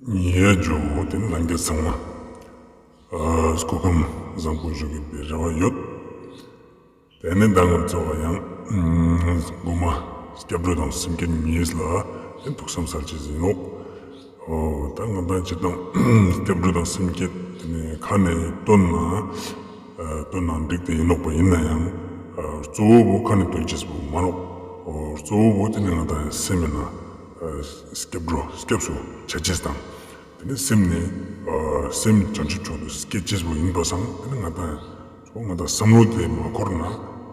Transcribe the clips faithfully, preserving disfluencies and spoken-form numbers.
ཡ་ཇུ། དེ་ནི་ལྷན་རྒྱས་ཚང་མ་ཨ་སྐུ་ཁམས་བཟང་པོ་བཞུགས་ཡོད་པའི་རེ་བ་ཡོད། དེ་ནི་ད་ང་ཚོ་ཡང་ཨམ་མགོ་མ་སྐྱབས་འགྲོ་དང་སེམས་བསྐྱེད་གཉིས་ལ་དེ་ཐུགས་བསམ་སལ་ཅེས་ཡིན་ནོག། འོ་ད་ང་དང་སྤྱིར་བཏང་སྐྱབས་འགྲོ་དང་སེམས་བསྐྱེད་དེ་ནི་ཁ་ནས་བཏོན་ན་ཨ་བཏོན་ན་འགྲིག་སྟེ་ཡིན་ནོག་པ། ཡིན་ན་ཡང་ཨ་གཙོ་བོ་བོ་ཁ་ནས་བཏོན་ཅེས་པོ་མ་ནོག། འོ་གཙོ་བོ་བོ་དེ་ནི་ང་དང་སེམས་ཡིན་ན་ཨ་སྐྱབས་འགྲོ་སྐྱབས་སུ་ཆ་ཅེས་དང་། དེ་ནི་སེམས་ནི་ཨ་སེམས་བྱང་ཆུབ་མཆོག་ཏུ་སྐྱེ་ཅེས་པོ་ཡིན་པ་སང་དེ་ནི་ང་དང་ཚོ་ང་དང་བསམ་བློ་དེ་མ་འཁོར་ན།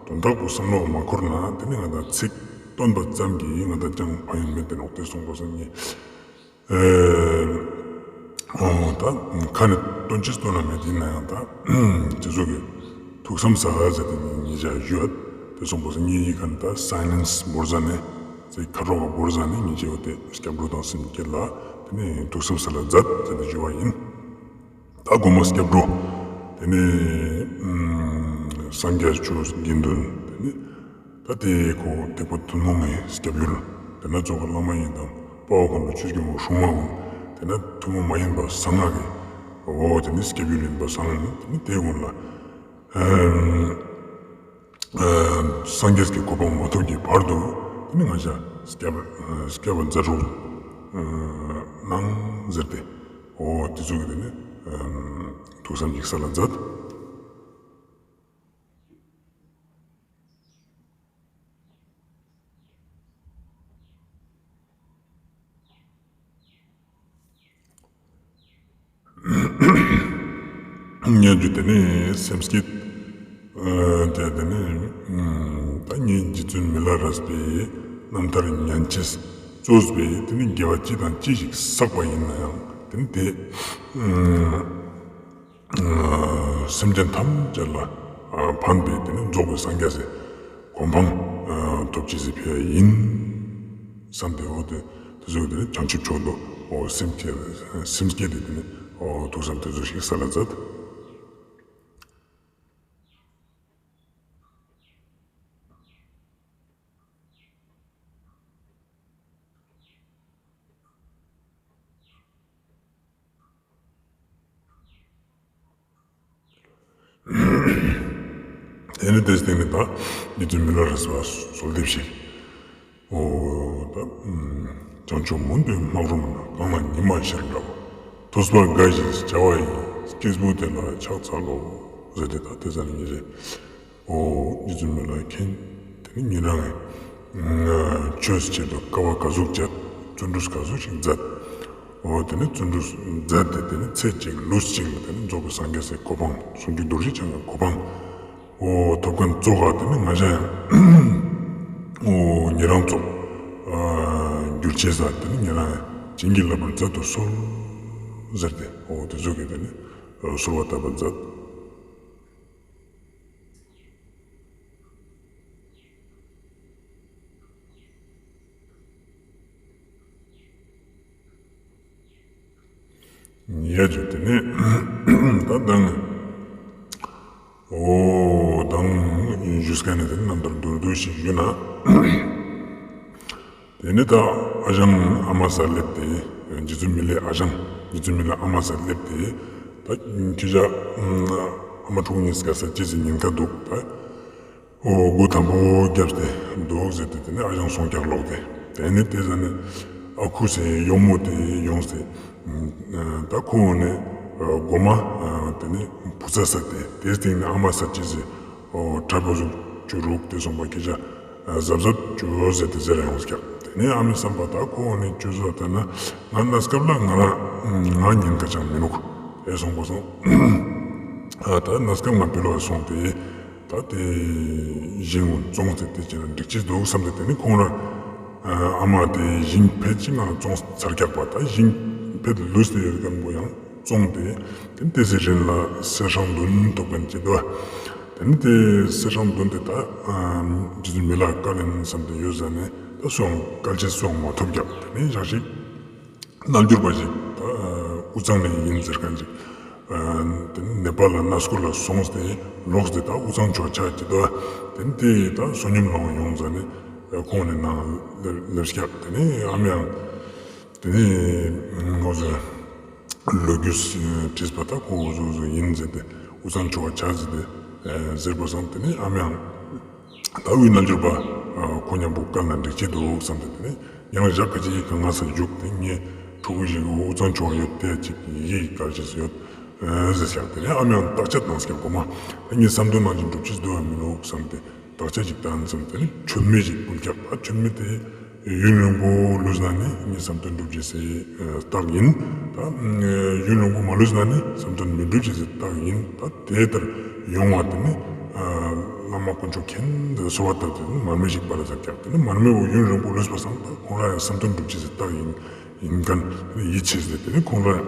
དོན་དག་པོ་བསམ་བློ་མ་འཁོར་ན་དེ་ནི་ང་དང་ཚིག་བཏོན་པ་ཙམ་གྱིས་ང་དང་ཅང་ཕན་ཡོན་མེད་དེ་ནོག། དེ་སོང་པ་སང་ངས་ཨ་འོ་ད་ཁ་ནས་བཏོན་ཅེས་བཏོན་ན་མེད། ཡིན་ན་ཡང་ད་དེ་ཚོ་གི་ཐུགས་བསམ་སལ་ཟེར་ཏེ་ངས་ཉེ་ཞ་ཞུ་ཡོད། དེ་སོང་པ་སང་ངས་ཡི་ཁ་ནས་ད་སའི་ལེན་སི་བོར་ཟ་ནས་ཚེ་ཁ་རོག་ག་བོར་ཟ་ནས་ངས་ཅི་ཡོད་དེ་སྐྱབས་འགྲོ་དང་སེམས་བསྐྱེད་ལ་དེ་ནི་ཐུགས་བསམ་སལ་ལ་མཛད་ཟེར་ཏེ་ཞུ་བ་ཡིན། ད་མགོ་མ་སྐྱབས་འགྲོ། དེ་ནི་ཨམ་སངས་རྒྱས་ཆོས་དགེ་འདུན། དེ་ནི་ད་དེ་ཁོ་ཐེག་པ་ཐུན་མོང་མའི་སྐྱབས་ཡུལ། དེ་ན་ཙོགས་ཀ་བླ་མ་ཡིན་དང་དཔའ་བོ་མཁན་པོ་ཆོས་སྐྱོང་སྲུང་མ་འོང་། དེ་ན་ཐུན་མོང་མ་ཡིན་པ་གསང་སྔགས་ཀྱི་འོ་དེ་ནི་སྐྱབས་ཡུལ་ཡིན་པ་སང་དེ་ནི་དེ་ཀུན་ལ་ཨམ་ཨ་སངས་རྒྱས་ཀྱི་གོ་འཕང་མ་ཐོབ་ཀྱི་བར་དུ་དེ་ནི་ང་ཞ་སྐྱབས་སྐྱབས་མཛད་རོགས་གནང་ཟེར་ཏེ་འོ་དེ་ཚོ་གི་དེ་ནི་ཨམ་ཐུགས་བསམ་ཞིག་སལ་ལ་མཛད། ཉེ་ཞའི་དེ་ནི་སེམས་བསྐྱེད་ཨ་དེ་དེ་ནི་ཨམ་ད་ངས་རྗེ་བཙུན་མི་ལ་རས་པའི་རྣམ་ཐར་ཉན་ཅེས་གཙོས་པའི་དེ་ནི་དགེ་བ་ཅི་དང་ཅི་ཞིག་བསགས་པ་ཡིན་ན་ཡང་དེ་ནི་དེ་ཨམ་སེམས་ཅན་ཐམས་ཅད་ལ་ཕན་པའི་དེ་ནི་རྫོགས་པའི་སངས་རྒྱས་སི་གོ་འཕང་ཐོབ་ཅེས་སི་ཕི་ཡ་ཡིན་བསམ་སྟེ་འོ་དེ་དེ་ཚོ་དེ་ནི་བྱང་ཆུབ་མཆོག་ཏུ་འོ་སེམས་བསྐྱེད་སེམས་བསྐྱེད་དེ་དེ་ནི་འོ་ཐུགས་བསམ་དེ་ཚོ་ཞིག་སལ་ལ་མཛད། དེ་ནི་དེའི་སྟེང་ནས་ད་རྗེ་བཙུན་མི་ལ་རས་པ་གསོལ་འདེབས་ཤིག། འོ་ད་བྱང་ཆུབ་མུན་པའི་སྨག་རུམ་ན། གང་ལ་ཉི་མ་ཤར་འདྲ་བ། ཐོས་པ་དགའ་ཞིང་བྱ་བ་ཡི། སྐྱེས་བུ་དེ་ལ་ཕྱག་འཚལ་ལོ། ཟེར་ཏེ་ད་དེ་ཟ་ནི་ཉེ་ཞའི་འོ་རྗེ་བཙུན་མི་ལ་མཁྱེན། དེ་ནི་ཉེ་རང་ངི་ཆོས་ཆེད་དུ་དཀའ་བ་ག་ཟུག་སྤྱད། བརྩོན་འགྲུས་ག་ཟུག་ཞིག་མཛད། འོ་དེ་ནི་བརྩོན་འགྲུས་མཛད་དེ་དེ་ནི་ཚེ་གཅིག་ལུས་གཅིག་ལ་དེ་ནི་རྫོགས་པའི་སངས་རྒྱས་སི་གོ་འཕང་། ཟུང་འཇུག་རྡོ་རྗེ་འཆང་གི་གོ་འཕང་འོ་ཐོབ་མཁན་ཙོགས་ཀ་དེ་ནི་ང་ཞ་ཡང་འོ་ཉེ་རང་ཙོགས་ཨ་འགྱུར་ཅེས་ས་དེ་ནི་ཉེ་རང་ཡང་བྱིན་གྱིས་བརླབ་པར་མཛད་དུ་གསོལ་ཟེར་ཏེ་འོ་དེ་ཚོ་གི་དེ་ནི་གསོལ་བ་བཏབ་པར་མཛད། ཡ་ཇུ། དེ་ནས་ད་མདང་འོ་མདང་ཞུས་མཁན་ནི་དེ་ནི་རྣམ་ཐར་མདོར་བསྡུས་ཤིག་ཞུས་ན། དེ་ནས་ད་ཨ་ཞང་ཨ་མ་སར་སླེབས་ཏེ་རྗེ་བཙུན་མི་ལའི་ཨ་ཞང་རྗེ་བཙུན་མི་ལའི་ཨ་མ་སར་སླེབས་ཏེ་ད་ཁྱེད་ཅག་ཨ་མ་ཕྲུ་གུ་གཉིས་ཀ་ས་ཅི་ཟིག་ཉེན་ཁ་འདུག་ད། འོ་མགོ་དམ་པོ་བརྒྱབ་སྟེ་འདུག་ཟེར་ཏེ་དེ་ནས་ཨ་ཞང་སོང་རྒྱག་ལོག་སྟེ་དེ་ནས་དེ་ཟ་ནས་ཨ་ཁུ་ཟེར་གཡོག་མོ་དེ་ཡོངས་ཏེ་ད་ཁོ་འོ་ནས་མགོ་མ་དེ་ནས་བུ་ཚ་ས་ཏེ་དེའི་སྟེང་ནས་ཨ་མ་ས་ཅི་ཟེར་འོ་གྲྭ་པ་ཟུག་ཅུ་རུག་དེ་སོང་པ་ཁྱེད་ཅག་གཟབ་གཟབ་ཅོས་ཟེར་ཏེ་ཟེར་ཡོངས་ཀྱག། དེ་ནས་ཨ་མའི་བསམ་པ་ད་ཁོ་འོ་ནས་ཅོས་ཟེར་ཏེ་ན་ང་གནས་སྐབས་ལ་ང་རང་ང་ཉེན་ཁ་ཅང་མི་ནུག་ཨེ་སོང་པ་སང་ད་གནས་སྐབས་ང་བོད་ལ་སོང་སྟེ། ད་དེ་ཞིང་བཙོངས་ཏེ་དེ་ཅི་ན་འགྲིག་ཅི་འདུག་བསམ་སྟེ་དེ་ནི་ཁོང་རང་ཨ་མ་དེ་ཞིང་ཕེད་ཅིག་ང་བཙོངས་ཚར་རྒྱག་པ་ད་ཞིང་ཕེད་ལུས་ཏེ་ཡོད་མཁན་པོ་ཡང་བཙོངས་ཏེ་དེ་ནི་དེ་ཟེར་རིན་ལ་གསེར་སྲང་བདུན་ཐོབ་མཁན་ཅིག་འདུག། དེ་ནི་དེ་གསེར་སྲང་བདུན་དེ་ད་རྗེ་བཙུན་མི་ལ་བཀའ་ལན་བསམ་སྟེ་ཡོད་ཟ་ནས་ད་སོང་བཀལ་ཅེས་སོང་མ་ཐོབ་རྒྱག་དེ་ནི་ཞག་ཞིག་རྣལ་འབྱོར་པ་ཞིག་ད་དབུས་གཙང་ནས་ཡིན་ཟེར་མཁན་ཅིག་དེ་ནི་ནེ་པཱལ་ལ་གནས་སྐོར་ལ་སོང་སྟེ་ལོག་སྟེ་ད་དབུས་གཙང་ཕྱོགས་ཆ་ཅི་ད་དེ་ནི་དེ་ད་བསོད་སྙོམས་ལོང་ཡོང་ཟ་ནས་ཁོང་ནི་ནང་སླེབས་ཀྱག། དེ་ནི་ཨ་མ་ཡང་དེ་ནི་ངོ་ཟེར་ ལོ་རྒྱུས་དྲིས་པ་ད་ཁོ་འུ་ཟུག་འུ་ཟུག་ཡིན་ཟེར་ཏེ་འུ་ཚང་ཆོ་བ་ཆ་ཟེར་ཏེ་ཟེར་བ་སང་དེ་ནས་ཨ་མའང་ད་འུའི་རྣལ་འབྱོར་པ་ཁོ་མཉམ་པོ་བཀལ་ན་འགྲིག་ཅེས་འདུག་བསམ་སྟེ་དེ་ནས་ཡང་ཞག་ག་ཅི་ཡི་གང་ང་ས་བཞུགས་ཏེ་ངའི་ཕྲུ་གུ་ཞིག་འུ་ཚང་ཆོ་བ་ཡོད་དེ་ཅིག་ཡི་གེ་གལ་ཆེ་ཡོད་ཟེར་ཤག་དེ་ནས་ཨ་མའང་བརྟག་དཔྱད་གནང་སྐྱབས་གོ་མ་ད་ངའི་བསམ་དོན་ནང་བཞིན་འགྲུབ་ཅེས་འདུག་བ་མི་འདུག་བསམ་སྟེ། བརྟག་དཔྱད་ཅིག་བཏང་ཙམ་དེ་ནི་མཆོད་མེ་ཅིག་ཕུལ་ཀྱག་ད་མཆོད་མེ་དེ་ཡུན་རིང་པོ་ལུས་ན་ནི་ངའི་བསམ་དོན་འགྲུབ་ཅེས་སི་རྟགས་ཡིན། ད་ཡུན་རིང་པོ་མ་ལུས་ན་ནི་བསམ་དོན་མི་འགྲུབ་ཅེས་སི་རྟགས་ཡིན། ད་དེ་ལྟར་ཡོང་བ་དེ་ནི་བླ་མ་དཀོན་མཆོག་མཁྱེན་དེ་གསོལ་བ་བཏབ་དེ་ནི་མར་མེ་ཞིག་སྤར་ཟེར་ཀྱག་དེ་ནི་མར་མེ་བོ་ཡུན་རིང་པོ་ལུས་པ་སང་ད་ཁོང་རང་ཡང་བསམ་དོན་འགྲུབ་ཅེས་སི་རྟགས་ཡིན་ཡིན་མཁན་ཡིད་ཆེས་ཏེ་དེ་ནི་ཁོང་རང་ཡང་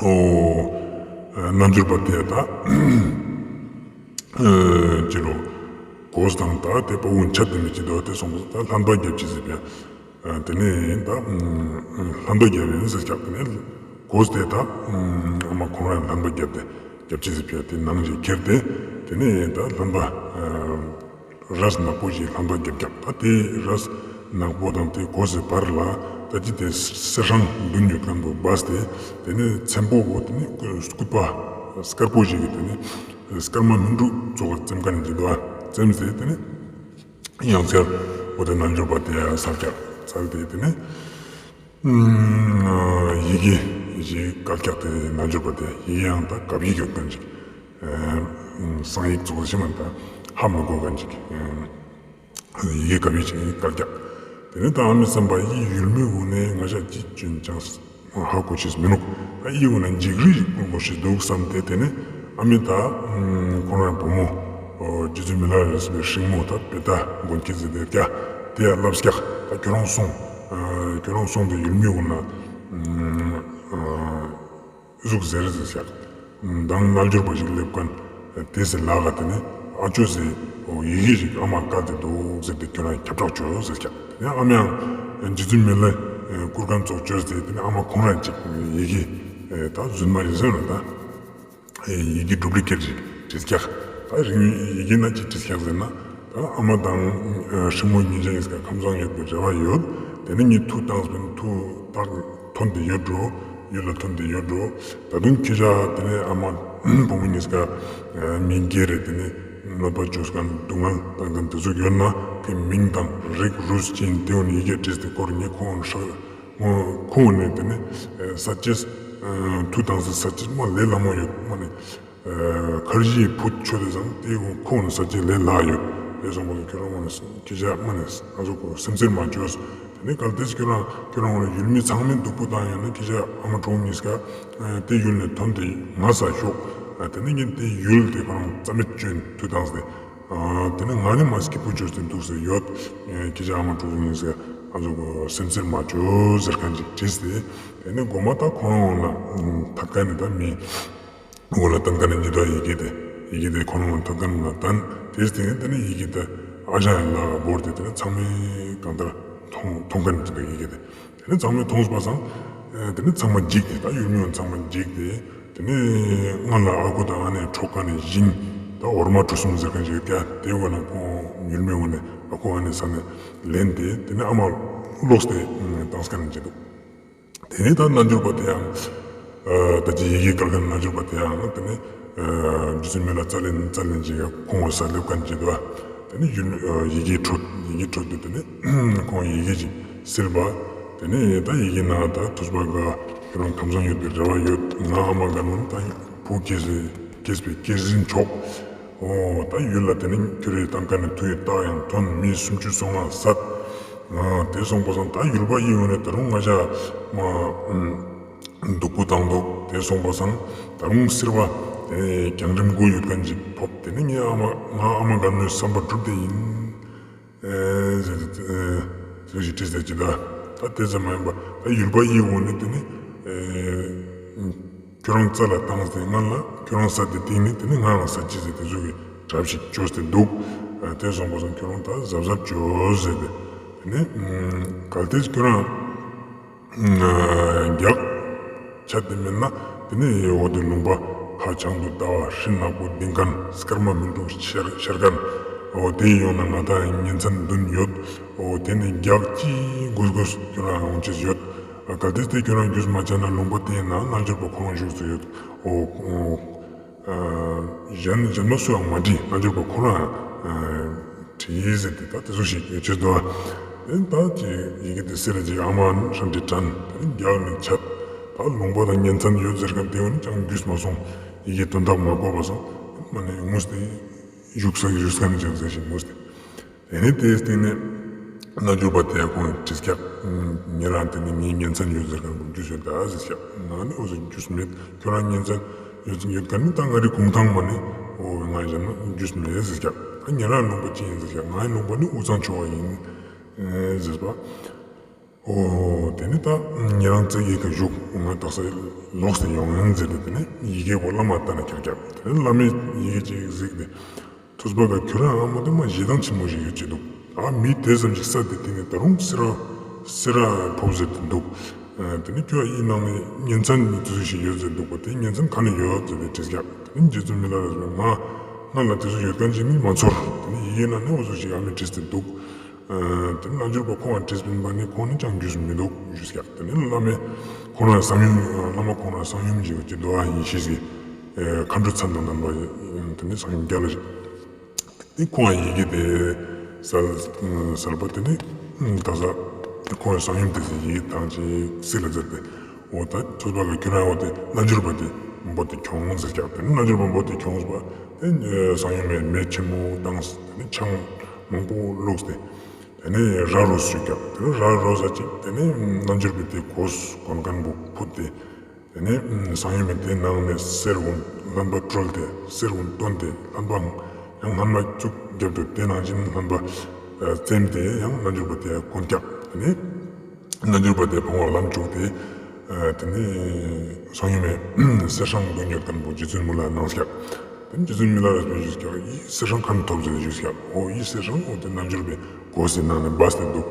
ཨོ་རྣལ་འབྱོར་པ་དེ་ད། ཅི་རུ་གོས་དང་ད་དེ་དཔའ་བོ་འཆད་དེ་མི་ཅི་དོ་དེ་སོང་ད་ལྷན་པ་རྒྱབ་ཅི་ཟེར་བས། དེ་ནས་ད་ལྷན་པ་རྒྱབ་ཡིན་ཟེར་ཀྱག་དེ་ནས་གོས་དེ་ད་ཨ་མ་ཁོང་རང་ལྷན་པ་རྒྱབ་དེ་རྒྱབ་ཅི་ཟེར་བས་དེ་ནང་ཞིག་ཁྱེར་ཏེ་དེ་ནས་ད་ལྷན་པ་རས་ནག་པོ་ཞིག་ལྷན་པ་རྒྱབ་ཀྱག་ད་དེ་རས་ནག་པོ་དང་དེ་གོས་སི་བར་ལ་ད་ཅི་དེ་གསེར་སྲང་བདུན་ཡོད་མཁན་པོ་སྦས་ཏེ་དེ་ནས་ཚེམ་པོ་བོ་དེ་ནས་སྐུད་པ་དཀར་པོ་ཞིག་གི་དེ་ནས། སྐར་མ་སྨིན་དྲུག་ཙོགས་ཙེམ་ཀ་ནས་འཇི་དུ་ཨ་ཙེམ་ཟེར་དེ་ནི་ཡང་ཚེར་འོ་དེ་རྣལ་འབྱོར་པ་དེ་ཡང་སལ་ཀྱག་སལ་ཏེ་དེ་ནི་ཡི་གེ་ཞིག་བཀལ་ཀྱག་དེ་རྣལ་འབྱོར་པ་དེ་ཡི་གེ་ཡང་ད་གབ་ཡིག་ཡོད་མཁན་ཅིག་གསང་ཡིག་ཙོགས་ཤིག་མ་ད་ཧ་མི་གོ་མཁན་ཅིག་ཡི་གེ་གབ་ཡིག་ཅིག་བཀལ་ཀྱག་དེ་ནི་ད་ཨ་མའི་བསམ་པ་ཡི་ཡུལ་མི་འོ་ནས་ང་ཞ་ཅི་ཅོན་ཅང་ཧ་གོ་ཤེས་མི་ནུག་ད་ཡི་འོ་ན་འཇིགས་རི་ཞིག་ཀུན་གོ་ཤེས་འདུག་བསམ་སྟེ་དེ་ནི་ཨ་མའི་ད་ཁོང་རང་བུ་མོ་རྗེ་བཙུན་མི་ལ་རས་པའི་སྲིང་མོ་ད་བེ་ཏ་མགོན་སྐྱེས་ཟེར་དེ་ཀྱ་དེ་ཡ་ལབ་ཀྱག་ད་ཁྱོད་རང་སོང་ཁྱོད་རང་སོང་དེ་ཡུལ་མི་འོ་ན། ཟུག་ཟེར་ཟེར་ཤག་མདང་རྣལ་འབྱོར་པ་ཞིག་སླེབས་མཁན་དེ་ཟེར་ལ་ག་དེ་ནི་ཨ་ཅོ་ཟེར་ཡི་གེ་ཞིག་ཨ་མ་བཀལ་ཏེ་འདུག་ཟེར་ཏེ་ཁྱོད་རང་ཁྱབ་བསྒྲགས་བྱོས་ཟེར་ཤག་དེ་ནི་ཨ་མ་ཡང་རྗེ་བཙུན་མི་ལ་བསྐུར་མཁན་ཙོགས་བྱོས་ཟེར་དེ་ནི་ཨ་མ་ཁོང་རང་ཅིག་ཡི་གེ་ད་རྫུན་མ་ཡིན་ཟེར་ན་ད་ཡི་གེ་ཌུབ་ལི་ཀེཊ་ཞིག་བྲིས་ཀྱག་ད་རིང་ཡི་གེ་ན་ཅི་བྲིས་ཀྱག་ཟེར་ན། ད་ཨ་མ་དང་སྲིང་མོ་གཉིས་ཆ་ཡིན་ཀ་ཁམས་བཟང་ཡོད་པའི་རེ་བ་ཡོད། དེ་ནི་ངས་མཐུ་བཏང་སྤེན་མཐུ་བཏང་ཐོན་ཏེ་ཡོད་འགྲོ། ཡུལ་ལ་ཐོན་ཏེ་ཡོད་འགྲོ། ད་དུང་ཁྱེད་ཅག་དེ་ནི་ཨ་མ་བུ་མོ་གཉིས་ཀ་མི་སྒེར་རེ་དེ་ནི་གནོད་པ་བཅོས་མཁན་སྡུག་བསྔལ་བཏང་མཁན་དེ་ཚོ་ཡོད་ན་དེ་མིང་དང་རིགས་རུས་ཅན་དེ་འོ་ནི་ཡི་གེ་བྲིས་ཏེ་སྐོར་ངས་ཁོང་ཧྲག་ཁོང་ནི་དེ་ནི་ས་ཅེས་མཐུ་བཏང་སའི་ས་ཅེས་མ་ལས་སླ་མོ་ཡོད་མ་ནི། ཁར་ཇིའི་ཕུད་ཆོད་དེ་སང་དེ་ཁོང་ནི་ས་ཅེས་ལས་སླ་ཡོད། དེ་སོང་པ་ཁྱོད་རང་ཁྱེད་ཅག་མ་ནི་ང་ཚོ་སེམས་ཚེར་མ་བཅོས། དེ་ནི་གལ་ཏེ་ཁྱོད་རང་ཁྱོད་རང་ཡུལ་མི་ཚང་མས་སྡུག་པོ་བཏང་ཡོད་ན་ཁྱེད་ཅག་ཨ་མ་གྲོགས་གཉིས་ཀ་དེ་ཡུལ་ནས་ཐོན་ཏེ་ང་ས་ཤོག་དེ་ནི་ངས་དེ་ཡུལ་དེ་ཁོ་རང་རྩ་མེད་བཅོས་མཐུ་བཏང་སྟེ། དེ་ནི་ང་ནི་མ་སྐྱིད་པོ་བཅོས་ཏེ་འདུག་ས་ཡོད། ཁྱེད་ཅག་ཨ་མ་གྲོགས་གཉིས་ཀ་ང་ཚོ་སེམས་ཚེར་མ་བཅོས་ཟེར་མཁན་ཅིག་བྲིས་ཏེ། དེ་ནི་མགོ་མ་ད་ཁོ་རང་འོང་ན་ཐད་ཀ་ནི་ད་མི། འོ་ལ་ཐད་ཀ་ནི་འཇི་དུ་ཡི་གེ་དེ། ཡི་གེ་དེ་ཁོ་རང་ཐད་ཀ་ནི་ལ་བསྟན། དེ་སྟེང་དེ་ནི་ཡི་གེ་དེ་ཨ་ཞང་ཡང་ལ་བོར་ཏེ་དེ་ནི་ཚང་མས་གང་ལྟར་མཐོང་མཐོང་མཁན་འཇི་དུ་ཡི་གེ་དེ། དེ་ནི་ཚང་མས་མཐོང་པ་སང་། དེ་ནི་ཚང་མ་འཇིགས་ཏེ་ད་ཡུལ་མི་ཡང་ཚང་མ་འཇིགས་ཏེ། དེ་ནི་སྔོན་ལ་ཨ་ཁུ་དང་ཨ་ནེ་འཕྲོག་མཁན་ནི་ཞིང་ད་འོར་མ་གྲུ་གསུམ་ཟེར་མཁན་ཞིག་ཡོད་ཀྱག་དེ་འོ་ན་ཁོང་ཡུལ་མི་འོ་ནས་ཨ་ཁུ་ཨ་ནེ་ས་ནས་ལེན་ཏེ་དེ་ནི་ཨ་མ་ལོག་སྟེ་བཏང་མཁན་འཇི་དུ། དེ་ནས་ད་རྣལ་འབྱོར་པ་དེ་ཡང་། ད་ཅི་ཡི་གེ་བཀལ་མཁན་རྣལ་འབྱོར་པ་དེ་ཡང་དེ་ནས། རྗེ་བཙུན་མི་ལ་རྩ་ལེན་རྩ་ལེན་ཅིག་ཁོང་ས་སླེབས་མཁན་ཅིག་འདུག་དེ་ནས་ཡི་གེ་འཕྲོད་ཡི་གེ་འཕྲོད་དེ་དེ་ནས་ཁོང་ཡི་གེ་ཅིག་སིལ་བ། དེ་ནས་ད་ཡི་གེ་ནང་ད་ཐུབ་པ་ག་ཁྱོད་རང་ཁམས་བཟང་ཡོད་པའི་རེ་བ་ཡོད། ང་ཨ་མ་དགའ་མོ་ད་བུ་སྐྱེས་སྐྱེས་པའི་སྐྱེས་རིན་ཆོག་འོ་ད་ཡུལ་ལ་དེ་ནི་ཁྱོད་རེ་བཏང་མཁན་ནི་མཐུ་ཡི་རྟགས་ཡང་ཐོན། མི་སུམ་ཅུ་སོ་ལྔ་བསད། དེ་སོང་པ་སང་ད་ཡུལ་པ་ཡི་འོ་ནས་ད་རུང་ང་ཞ་མ་སྡུག་པོ་བཏང་འདུག་དེ་སོང་པ་སང་ད་རུང་སིལ་བ་རྒྱང་རིང་མགོ་ཡོད་མཁན་ཅིག་ཕོབ། དེ་ནི་ངའི་ཨ་མ་ང་ཨ་མ་དགའ་མོའི་བསམ་པ་འགྲུབ་བསྡད་ཡིན། ཟེར་ཏེ་ཟེར་ཞིག་བྲིས་ཟེར་གྱི་ད་ད་དེ་ཙམ་མ་ཡིན་པ་ད་ཡུལ་པ་ཡི་འོ་ནས་དེ་ནི། ཁྱོད་རང་རྩ་ལ་བཏང་སྟེ་ང་ལ་ཁྱོད་རང་ས་དེ་སྟེང་ནས་དེ་ནི་ང་རང་ས་ཅི་ཟེར་དེ་ཚོ་གི་གྲབས་ཤིག་བཅོས་ཏེ་འདུག་དེ་སོང་པ་སང་ཁྱོད་རང་ད་གཟབ་གཟབ་བཅོས་ཟེར་ཏེ་དེ་ནི་གལ་ཏེ་ཁྱོད་རང་རྒྱག་ཆ་དེ་མེད་ན་དེ་ནི་འོ་དེ་ལུང་པ་ཁ་བྱང་དུ་ལྟ་བ་ཧྲིན་ནག་པོ་ལྡིང་མཁན་སྐར་མ་སྨིན་དྲུག་ཤར་ཤར་མཁན་འོ་དེ་ཡོང་ན་ང་ད་ཉིན་མཚན་བདུན་ཡོད། འོ་དེ་ནི་རྒྱག་ཅི་གུས་གུས་ཁྱོད་རང་འོང་ཅེས་ཡོད། ད་དེ་དེ་ཁྱོད་རང་རྒྱུས་མ་ཆ་ན་ལུང་པ་དེའི་ནང་རྣལ་འབྱོར་པ་ཁོ་རང་བཞུགས་སུ་ཡོད། འོ་འོ། གཞན་གཞན་མ་སུའང་མ་དྲིས། རྣལ་འབྱོར་པ་ཁོ་རང་དྲིས་ཟེར་ཏེ་ད་དེ་ཚོ་ཞིག་ཡོད་ཅེས་དོ། དེ་ད་ཅི་ཡི་གེ་དེ་སེ་ར་ཅིག་ཨ་མ་ཧྲན་ཏེ་དྲན་དེ་རྒྱག་ནས་ཆད། ད་ལུང་པ་དང་ཉིན་མཚན་ཡོད་ཟེར་མཁན་དེ་འོ་ནི་ཅང་རྒྱུས་མ་སོང་། ཡི་གེ་དོན་དག་མ་གོ་བ་སོང་། མ་ནི་ངུས་ཏེ་བཞུགས་ས་བཞུགས་ས་ནས་ཅང་ཟེར་ཞིག་ངུས་ཏེ། དེ་ནས་དེའི་སྟེང་ནས་རྣལ་འབྱོར་པ་དེ་ཁོང་དྲིས་ཀྱག་ཉེ་རང་དེ་ནི་ངའི་ཉིན་མཚན་ཡོད་ཟེར་མཁན་པོ་རྒྱུས་ཡོད་ད་ཟེར་ཀྱག་ང་ནི་འོ་ཟེར་རྒྱུས་མེད། ཁྱོད་རང་ཉིན་མཚན་ཡོད་ཡོད་མཁན་ནི་ད་ང་རི་གུང་ཐང་མ་ནི་འོ་ང་གཞན་མ་རྒྱུས་མེད་ཟེར་ཀྱག་ད་ཉེ་རང་ལུང་པ་ཅི་ཡིན་ཟེར་ཀྱག་ང་ཡི་ལུང་པ་ནི་དབུས་གཙང་ཆོས་པ་ཡིན་ཟེར་པ། འོ་དེ་ནི་ད་ཉེ་རང་ཙིག་གེ་ག་བཞུགས། ང་དག་ས་ལོག་སྟེ་ཡོང་ཡིན་ཟེར་ཏེ་དེ་ནི་ཡི་གེ་བོ་བླ་མ་ལྟ་ན་ཁྱེར་ཀྱག་དེ་ནི་བླ་མས་ཡི་གེ་ཅིག་གཟིགས་ཏེ། ཐུབ་པ་ག་ཁྱོད་རང་ཨ་མ་དེ་མ་ཞེ་སྡང་ཆེན་མོ་ཞིག་ཡོད་ཅེས་འདུག་ཨ་མི་དེ་ཙམ་ཞིག་ས་དེ་དེ་ནས་ད་རུང་སེ་ར་སེ་ར་ཕོབ་ཟེར་ཏེ་འདུག་དེ་ནི་ཁྱོད་ཡི་ནང་ནས་ཉིན་མཚན་ནི་དུས་ཚོད་ཞིག་ཡོད་ཟེར་འདུག་པ་དེ་ཉིན་མཚན་ག་ནས་ཡོད་ཟེར་ཏེ་དྲིས་ཀྱག་དེ་ནི་རྗེ་བཙུན་མི་ལ་རས་པས་ང་ང་ལ་དུས་ཚོད་ཡོད་མཁན་ཞིག་ནི་མ་ཚོར། དེ་ནི་ཡི་གེ་ནང་ནས་འོ་ཟུག་ཞིག་ཨ་མས་བྲིས་ཏེ་འདུག་དེ་ནི་རྣལ་འབྱོར་པ་ཁོང་ལ་དྲིས་པིན་པ་ནི་ཁོང་ནི་ཅང་རྒྱུས་མི་འདུག་ཞུས་ཀྱག་དེ་ནི་བླ་མས་ཁོང་རང་གསང་ཡུམ་བླ་མ་ཁོང་རང་གསང་ཡུམ་ཞིག་ཅི་འདུག་ཨ་ཡིན་ཤེས་ཀྱི་མཁའ་འགྲོ་མཚན་དང་ལྡན་པ་དེ་ནི་གསང་ཡུམ་རྒྱལ་ལ་ཞིག་དེ་ཁོང་ཡི་གེ་དེ་སལ་སལ་པ་དེ་ནི་དག་ས་ཁོང་གསང་ཡུམ་དེ་ཡི་གེ་དང་ཅིག་སིལ་ལ་མཛད་དེ་འོ་ད་ཐུབ་པ་ག་ཁྱོད་རང་འོ་དེ་རྣལ་འབྱོར་པ་དེ་འབོད་དེ་ཁྱོངས་ཟེར་ཀྱག་དེ་ནི་རྣལ་འབྱོར་པ་འབོད་དེ་ཁྱོངས་པ་དེ་གསང་ཡུམ་མེ་མེ་ཆེན་མོ་དང་དེ་ནི་ཆང་མང་པོ་བླུགས་ཏེ། དེ་ནས་ར་རོས་ཞུ་ཀྱག་དེ་ནས་ར་རོས་ས་ཅིག་དེ་ནས་རྣལ་འབྱོར་པའི་དེ་གོས་གོན་མཁན་པོ་ཕུད་དེ། དེ་ནས་གསང་ཡུམ་མེ་དེ་ནང་ནས་གསེར་བུམ་རྣམ་པ་སྤྲུལ་ཏེ་གསེར་བུམ་བཏོན་ཏེ་རྣམ་པ་ཡང་སྔན་མ་བཙུགས་རྒྱབ་ཏུ་དེ་ནང་བཞིན་རྣམ་པ་བཙེམས་ཏེ་ཡང་རྣལ་འབྱོར་པ་དེ་གོན་ཀྱག་དེ་ནས་རྣལ་འབྱོར་པ་དེ་བོང་བ་ལམ་བཅུག་སྟེ། དེ་ནས་གསང་ཡུམ་མེ་གསེར་སྲང་བདུན་ཡོད་མཁན་པོ་རྗེ་བཙུན་མི་ལ་གནང་ཀྱག་དེ་ནས་རྗེ་བཙུན་མི་ལ་རས་པས་ཞུས་ཀྱག་ཡི་གསེར་སྲང་ག་ནས་ཐོབ་ཟེར་ཞུས་ཀྱག་འོ་ཡི་གསེར་སྲང་འོ་དེ་རྣལ་འབྱོར་པའི་གོས་སི་ནང་ནས་སྦས་ཏེ་འདུག་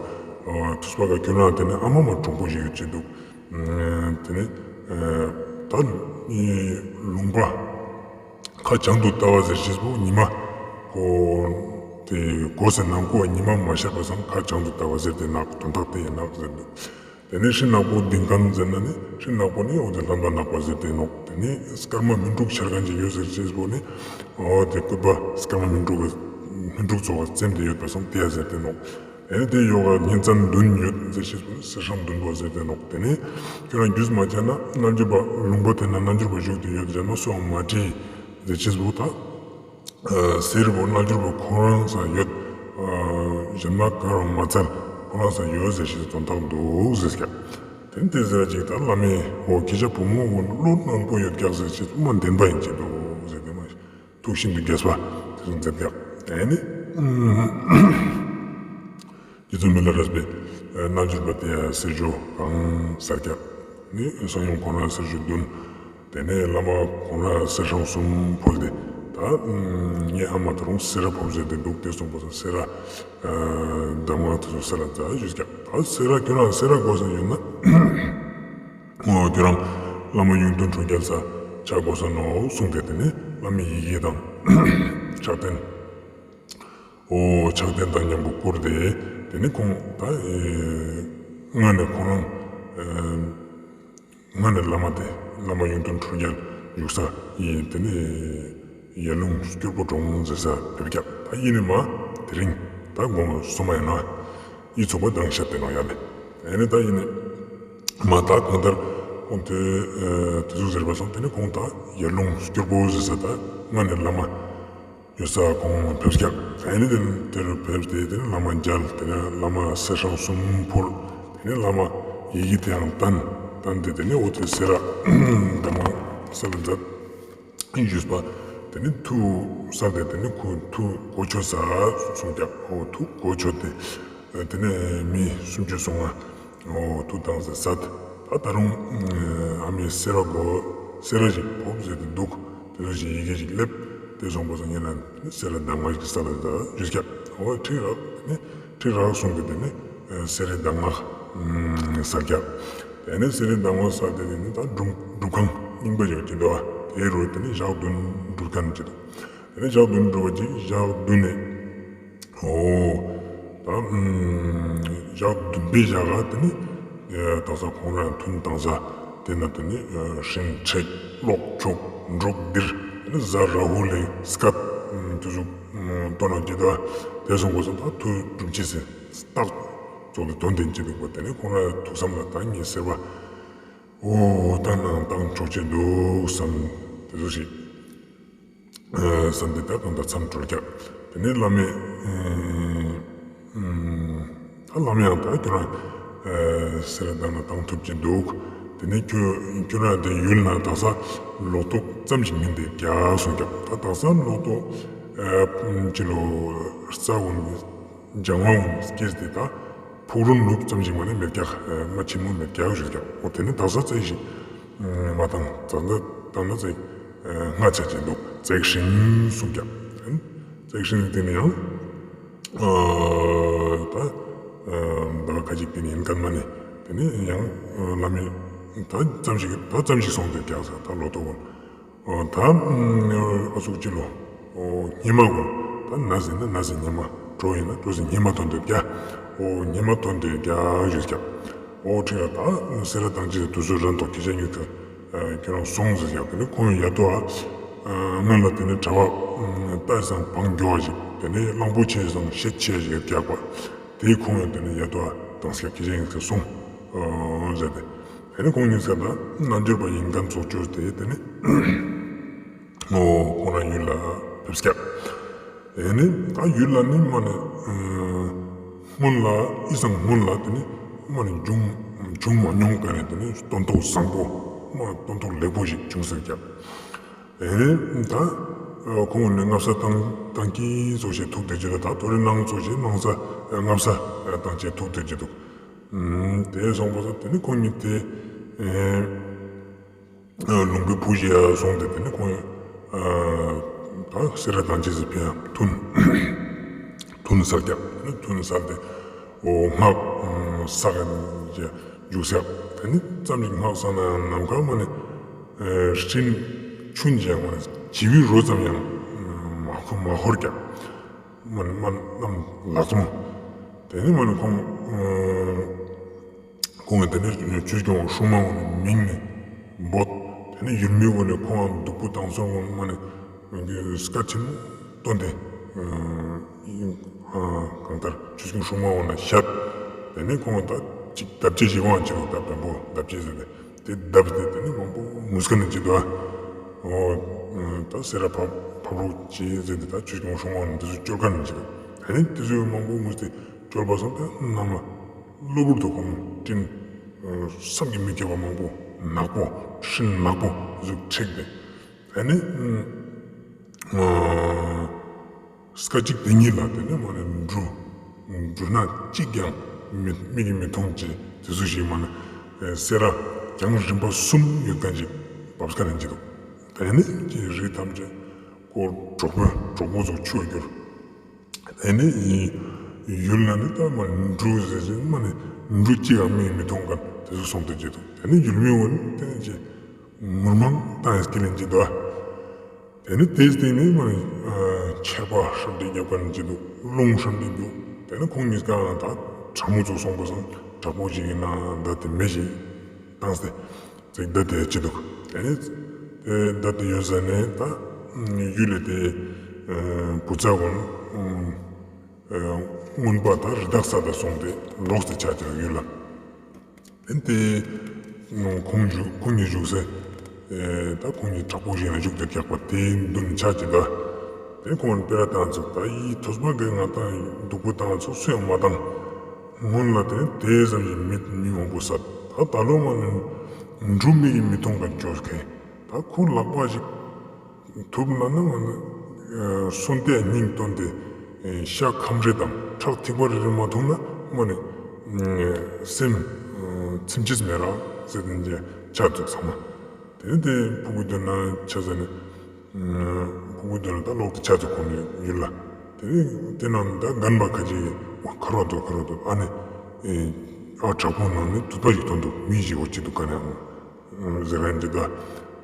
ཐུབ་པ་ག་ཁྱོད་རང་དེ་ནས་ཨ་མ་མ་གྲུང་པོ་ཞིག་ཡོད་ཅེས་འདུག་དེ་ནས་ད་ལུང་པ་ཁ་བྱང་དུ་ལྟ་བ་ཟེར་ཅེས་པོ་ཉི་མ་ཁོ་དེ་གོས་སི་ནང་ཁོ་ཉི་མ་མ་ཤར་བ་སང་ཁ་བྱང་དུ་ལྟ་བ་ཟེར་ཏེ་ནག་དོན་དག་དེ་ཡིན་ནག་ཟེར་འདུག་དེ་ནས་ཧྲི་ནག་པོ་ལྡིང་མཁན་ཟེར་ན་ནི་ཧྲི་ནག་པོ་ནི་འོ་དེ་ལྷན་པ་ནག་པ་ཟེར་ཏེ་ནོག་དེ་ནས་སྐར་མ་སྨིན་དྲུག་འཆར་མཁན་ཅིག་ཡོད་ཟེར་ཅེས་པོ་ནི་འོ་དེ་སྐུད་པ་སྐར་མ་སྨིན་དྲུག་གི་སྨིན་དྲུག་ཚོགས་བཙེམས་ཏེ་ཡོད་པ་སང་དེ་ཡ་ཟེར་ཏེ་ནོག་དེ་ནས་དེ་ཡོག་ག་ཉིན་མཚན་བདུན་ཡོད་ཟེར་ཅེས་པོ་ནི་གསེར་སྲང་བདུན་པོ་ཟེར་ཏེ་ནོག་དེ་ནས་ཁྱོད་རང་རྒྱུས་མ་ཆ་ན་རྣལ་འབྱོར་པ་ལུང་པ་དེ་ན་རྣལ་འབྱོར་པ་བཞུགས་ཏེ་ཡོད་གཞན་མ་སུའང་མ་དྲིས་ཟེར་ཅེས་པོ་ད། གསེར་པོ་རྣལ་འབྱོར་པ་ཁོ་རང་ས་ཡོད། གཞན་མ་ག་རང་མ་ཚད་ཁོ་རང་ས་ཡོད་ཟེར་ཞིག་དོན་དག་འདུག་ཟེར་ཀྱག་དེ་ནས་དེ་ཟེར་ཅིག་ད་བླ་མས་འོ་ཁྱེད་ཅག་བུ་མོ་བོ་བློ་མང་པོ་ཡོད་ཀྱག་ཟེར་ཅིག་མ་བདེན་པ་ཡིན་ཅིག་འདུག་ཟེར་ཏེ་མ་ཐུགས་ཤིན་ཏུ་དགྱེས་པ་དེ་ཚོ་མཛད་ཀྱག་དེ་ནས་རྗེ་བཙུན་མི་ལ་རས་པས་རྣལ་འབྱོར་པ་དེ་ཡ་གསེར་ཞོ་གང་ཟེར་ཀྱག་ནི་གསང་ཡུམ་ཁོང་རང་གསེར་ཞོ་བདུན། དེ་ནས་བླ་མ་ཁོང་རང་གསེར་སྲང་གསུམ་ཕུལ་ཏེ་ད་ངའི་ཨ་མ་ད་རུང་སེ་ར་ཕོབ་ཟེར་ཏེ་འདུག་དེ་གསུངས་པ་སང་སེ་ར་གདམས་ངག་དེ་ཚོ་སལ་ལ་མཛད་ཞུས་ཀྱག་ད་སེ་ར་ཁྱོད་རང་སེ་ར་དགོས་ས་ཡོད་ན་འོ་ཁྱོད་རང་བླ་མ་གཡུང་སྟོན་ཁྲོ་རྒྱལ་ས་ཆ་དགོས་ས་ནོག་གསུངས་ཏེ་དེ་ནས་བླ་མའི་ཡི་གེ་དང་ཕྱག་རྟེན། འོ་ཕྱག་རྟེན་དང་མཉམ་པོ་བསྐུར་ཏེ་དེ་ནས་ཁོང་ད་སྔ་ནས་ཁོང་རང་སྔ་ནས་བླ་མ་དེ་བླ་མ་གཡུང་སྟོན་ཁྲོ་རྒྱལ་བཞུགས་ས་ཡིན་དེ་ནས་ཡར་ཀླུང་སྐྱོར་པོ་གྲོང་ཟེར་ས་ཕེབས་ཀྱག་ད་ཡིན་ནི་མ་དེ་རིང་ད་དགོང་མོ་སོ་མ་ཡིན་ན་ཡིད་ཚོགས་པ་དང་ཤད་དེ་ནོག་ཡ་ལེ། ཨེ་ནི་ད་ཡིན་ནི་མ་ད་གང་ལྟར་ཁོང་དེ་དེ་ཟུག་ཟེར་བ་སང་དེ་ནས་ཁོང་ད་ཡར་ཀླུང་སྐྱོར་པོ་ཟེར་ས་ད་སྔ་ནས་བླ་མ་ཡོད་ས་ཁོང་ཕེབས་ཀྱག་ཨེ་ནི་དེ་དེ་རུ་ཕེབས་ཏེ་དེ་ནས་བླ་མ་མཇལ། དེ་ནས་བླ་མ་གསེར་སྲང་གསུམ་ཕུལ། དེ་ནས་བླ་མ་ཡི་གེ་དེའང་བསྟན། བསྟན་ཏེ་དེ་ནས་འོ་དེ་སེ་ར་གདམས་ངག་སལ་ལ་མཛད་ཞུས་པ། དེ་ནས་ཐུགས་སལ་ཏེ་དེ་ནས་ཁོ་ཐུགས་གོ་ཆོད་ས་གསུངས་ཀྱག་འོ་ཐུགས་གོ་ཆོད་དེ་དེ་ནས་མི་སུམ་ཅུ་སོ་ལྔ། འོ་ཐུགས་དྭངས་སེ་སད། ད་ད་རུང་ཨ་མའི་སེ་ར་གོ་སེ་ར་ཞིག་ཕོབ་ཟེར་ཏེ་འདུག་དེ་ཚོ་ཞིག་ཡི་གེ་ཞིག་སླེབས་ཏེ་སོང་པ་སང་ཉེ་ན་སེ་ར་གདམས་ངག་ཞིག་སལ་ལ་མཛད་ཞུས་ཀྱག་འོ་ཁྲིད་རག་དེ་ནས་ཁྲིད་རག་གསུངས་ཏེ་དེ་ནས་སེ་རའི་གདམས་ངག་སལ་ཀྱག་དེ་ནས་སེ་རའི་གདམས་ངག་སལ་ཏེ་དེ་ནས་ད་སྒྲུབ་སྒྲུབ་ཁང་རྙིང་པ་ཞིག་ཡོད་ཀྱི་འདུག་པ། དེའི་རུ་དེ་ནས་ཞག་བདུན་སྒྲུབ་མཁན་ཅིག་འདུག་དེ་ནས་ཞག་བདུན་སྒྲུབ་པ་ཅིག་ཞག་བདུན་ནས། འོ། ད་ཞག་བདུན་པའི་ཞག་ག་དེ་ནི་ དག་ས་ཁོང་རང་ཐུན་དང་ས་དེ་ན་དེ་ནི་ཧྲིན་ཁྲེག་གློག་འཁྱུག་འབྲུག་ལྡིར་དེ་ནི་གཟའ་ར་ཧུ་ལེ་སྐད་དེ་ཟུག་ཏོ་ན་གྱི་ད་དེ་སོང་གོ་ས་ད་ཐུགས་སྒྲུབ་ཅེས་སི་རྟགས་ཙོགས་ལ་དོན་དེ་ཅི་འདུག་པ། དེ་ནི་ཁོང་རང་ཐུགས་བསམ་ལ་ད་ངས་ཟེར་བ་འོ་ད་ནང་བཏང་ཆོག་ཅེས་འདུག་བསམ་དེ་ཟུག་ཞིག་བསམ་སྟེ་ད་གང་ལྟར་མཚམས་གྲོལ་རྒྱག་དེ་ནས་བླ་མས་ད་བླ་མ་ཡང་ད་ཁྱོད་རང་སེ་ར་ད་ན་བཏང་ཐུབ་ཀྱི་འདུག་དེ་ནས་ཁྱོད་ཁྱོད་རང་དེ་ཡུལ་ན་དག་ས་ལོ་ཏོག་ཙམ་ཞིག་མིན་ཏེ་རྒྱག་སོང་རྒྱག་ད་དག་ས་ལོ་ཏོག་ཅི་ལོ་རྩྭ་གུན་ལྗང་བ་གུན་སྐྱེས་ཏེ་ད་ཕུག་རོན་ནུབ་ཙམ་ཞིག་མ་ནས་མེད་རྒྱག་མ་ཆེན་མོ་མེད་རྒྱག་ཞུ་རྒྱག་འོ་དེ་ནས་དག་ས་ཙེ་ཞིག་མ་བཏང་། ད་ལྟ་ད་ལྟ་ཙེ་སྔ་ཆ་ཅན་འདུག་ཙེག་ཧྲིན་གསུངས་ཀྱང་ཙེག་ཧྲིན་དེ་ནི་ཡང་ད་ད་ཁ་ཅིག་དེ་ནི་ཡིན་མཁན་མ་ནི་དེ་ནི་ཡང་བླ་མས་ད་ཙམ་ཞིག་ད་ཙམ་ཞིག་སོང་སྟེ་རྒྱག་ས་ད་ལོ་ཏོག་གུན་ད་ཨ་ཟུག་ཅི་ལོ་ཉི་མ་གུན་ད་ན་ཟེར་ན་ན་ཟེར་ཉི་མ་གྲོ་ཡིན་ན་གྲོ་ཟེར་ཉི་མ་ཐོན་ཏེ་རྒྱག་འོ་ཉི་མ་ཐོན་ཏེ་རྒྱག་ཞུས་རྒྱག་འོ་ཁྲིད་ལ་ད་སེ་ར་དང་ཅི་དུས་ཚོད་རན་ཏོ་ཁྱེད་ཅག་ཉིད་ཀྱི་ཁྱོད་རང་སོང་ཟེར་ཡག་དེ་ནི་ཁོང་ཡ་དོ་ཨ་སྔོན་ལ་དེ་ནི་གྲྭ་པ་ལྟ་སང་བང་རྒྱོ་བ་ཞིག་དེ་ནི་གླང་པོ་ཆེ་སང་ཤེད་ཆེ་ཞིག་རྒྱག་པ་དེའི་ཁོང་ཡང་དེ་ནི་ཡ་དོ་ཨ་དང་སྐྱ་ཁྱེད་ཅག་ཡིན་ཟེར་སོང་ཟེར་ཏེ་དེ་ནི་ཁོང་ཉིད་ཟེར་ན་རྣལ་འབྱོར་པ་ཡིན་མཁན་ཚོགས་བཅོས་ཏེ་དེ་ནི། ངོ་ཁོང་རང་ཡུལ་ལ་ཕེབས་སྐྱག་ཨེ་ནི་ད་ཡུལ་ལ་ནི་མ་ནི་སྔོན་ལ་ཨི་སང་སྔོན་ལ་དེ་ནི་མ་ནི་བྱུང་བྱུང་མ་མྱོང་ག་ནས་དེ་ནི་སྟོན་ཐོག་བཟང་པོ་མ་སྟོན་ཐོག་ལེགས་པོ་ཞིག་བྱུང་ཟེར་ཀྱག་ཨེ་ནི་ད་ཁོང་ནི་སྔ་ས་བཏང་བཏང་གི་ཚོགས་ཞེས་ཐུག་དེ་ཅི་ད་ད་ཐོ་རེ་ནང་ཚོགས་ཞེས་ནང་ས་སྔ་ས་བཏང་ཅེས་ཐུག་དེ་ཅི་འདུག་དེ་སོང་པ་ས་དེ་ནི་ཁོང་ཉིད་དེ། ལུང་པའི་བུ་ཞིག་ཡ་སོང་སྟེ་དེ་ནི་ཁོང་ད་སེ་ར་དང་ཅི་ཟེར་ཕི་ཡ་ཐུན་ཐུན་ས་རྒྱག་ཐུན་ས་སྟེ་འོ་སྔགས་ས་ག་ནི་འཇུག་ས་དེ་ནི་ཙམ་ཞིག་སྔགས་ས་ན་ནམ་མཁའ་མ་ནི་ཧྲིན་ཆུན་ཅན་མ་ནི་བྱི་བའི་རོ་ཙམ་ཡང་མ་ཁོ་མ་ཧོར་ཀྱག་མ་ནི་མ་ནི་ནམ་ལག་ཙམ་དེ་ནི་མ་ནི་ཁོང་ཁོང་གི་དེ་ནས་ཆོས་སྐྱོང་སྲུང་མ་ངོ་ནས་མིང་ནས་འབོད། དེ་ནས་ཡུལ་མི་ངོ་ནས་ཁོང་ང་སྡུག་པོ་བཏང་སོང་ངོ་མ་ནས་སྐད་ཆེན་མོ་བཏོན་ཏེ་གང་ལྟར་ཆོས་སྐྱོང་སྲུང་མ་ངོ་ནས་བཤད། དེ་ནས་ཁོང་ད་ཅིག་བརྡབ་ཆས་ཤིག་ཁོང་ང་ཅིག་ད་བེམ་པོ་བརྡབ་ཆས་ཟེར་ཏེ་དེ་བརྡབ་སྟེ་དེ་ནས་མང་པོ་ངུས་ཁ་ནས་ཅི་དོ་ཨོ་ད་སེ་ར་ཕབ་ཕབ་རོགས་ཅི་ཟེར་ཏེ་ད་ཆོས་སྐྱོང་སྲུང་མ་ངོ་ནས་དེ་ཚོ་བཅོལ་ཁ་ནས་ཅི་དོ་དེ་ནས་དེ་ཚོ་མང་པོ་ངུས་ཏེ་བཅོལ་བ་སོང་ད་ནམ་ལ། གློ་བུར་དུ་ཁོང་སྤྲིན་བསམ་གྱིས་མི་ཁྱབ་པ་མང་པོ་ནག་པོ་སྤྲིན་ནག་པོ་ཟུག་འཁྲིགས་ཏེ་ཨ་ནི་སྐད་ཅིག་དེ་ཉིད་ལ་དེ་ནི་མ་ནི་འབྲུ་འབྲུ་སྣ་གཅིག་ཀྱང་མི་མིག་གིས་མི་མཐོང་ཅེས་དེ་ཚོ་ཞིག་མ་ནི་སེ་ར་གྱང་རིམ་པ་གསུམ་ཡོད་མཁན་ཅིག་བབས་ཁ་ནས་ཅི་འདུག་དེ་ནི་ཅི་རི་ཐམས་ཅད་ཀོ་གྲོག་པོ་གྲོག་པོ་ཚོ་ཆུ་བ་གྱུར། དེ་ནི་ཡུལ་ལ་ནི་ད་མ་འབྲུ་ཟེར་ཟེར་མ་ནི་འབྲུ་གཅིག་ཡང་མིག་མི་མཐོང་མཁན་དེ་ཚོ་སོང་སྟེ་ཅི་འདུག་དེ་ནི་ཡུལ་མི་ངོ་ནི་དེ་ནི་ཅི་ངུར་མང་བཏང་ཡས་ཀྱི་ལན་ཅི་འདུག་དེ་ནི་དེའི་སྟེང་ནས་མ་ནི་ཆར་པ་ཧྲབ་ཏེ་རྒྱབ་མཁན་ཅི་འདུག་རླུང་ཧྲབ་ཏེ་རྒྱུག་དེ་ནི་ཁོང་གཉིས་ཀ་ད་དྲང་མོ་ཚོ་སོང་པ་སང་དྲག་པོ་ཞིག་ཡིན་ན་ད་དེ་མེ་ཞིག་བཏང་སྟེ། ཙིག་ད་དེ་ཅི་འདུག་དེ་ནི་ད་དེ་ཡོད་ཟ་ནས་ད་ཡུལ་ལ་དེ་བུ་ཚ་གུན་རྔོན་པ་དང་རི་དྭགས་ས་ད་སོང་སྟེ་ལོག་སྟེ་ཆ་ཅི་འདུག་ཡུལ་ལ། དེ་ནི་དེ་ཁོང་བཞུགས་ཁོང་གཉིས་བཞུགས་སེ་ད་ཁོང་གཉིས་དྲག་པོ་ཞིག་ན་བཞུགས་ཏེ་རྒྱག་པ་དེ་མདུན་ཆ་ཅི་འདུག་དེ་ཁོང་སྤེ་ར་བཏང་ཚུགས་ད་ཡི་ཐོས་པ་གི་ང་ད་སྡུག་པོ་བཏང་ཚུགས་སུ་ཡང་མ་བཏང་། སྔོན་ལ་དེ་ནི་དེ་ཙམ་གྱི་མི་མི་མང་པོ་བསད་ད་ད་ལོ་མ་ནི་འབྲུ་མིག་གིས་མི་མཐོང་མཁན་བཅོས་མཁན། ད་ཁོ་ལག་པ་ཞིག་ཐུབ་ན་ནི་མ་ནི་སོན་ཏེ་སྙིང་བཏོན་ཏེ་ཤ་ཁམ་རེ་དང་ཁྲག་ཐིགས་པ་རེ་རེ་མ་འཐུང་ན་མ་ནི་སེམས་ཚིམ་ཅེས་མེད་ར་ཟེར་ཏེ་ཆ་ཚུགས་ཚང་མ། དེ་ནི་དེ་ཕྲུ་གུ་དེ་ན་ཆ་ཟ་ནི་ཕྲུ་གུ་དེ་ན་ད་ལོག་སྟེ་ཆ་ཚུགས་ཁོང་གི་ཡུལ་ལ། དེ་ནི་དེ་ན་ད་རྒན་པ་ཁ་ཅིག་ཁ་རོག་འདུག་ཁ་རོག་འདུག་ཨ་ནི་ཨ་བྲག་ཕུག་ནང་ནི་དུད་པ་ཞིག་ཐོན་འདུག་མི་ཞིག་འོ་ཅི་འདུག་ག་ནས་ཨང་། ཟེར་རན་ཅི་ད།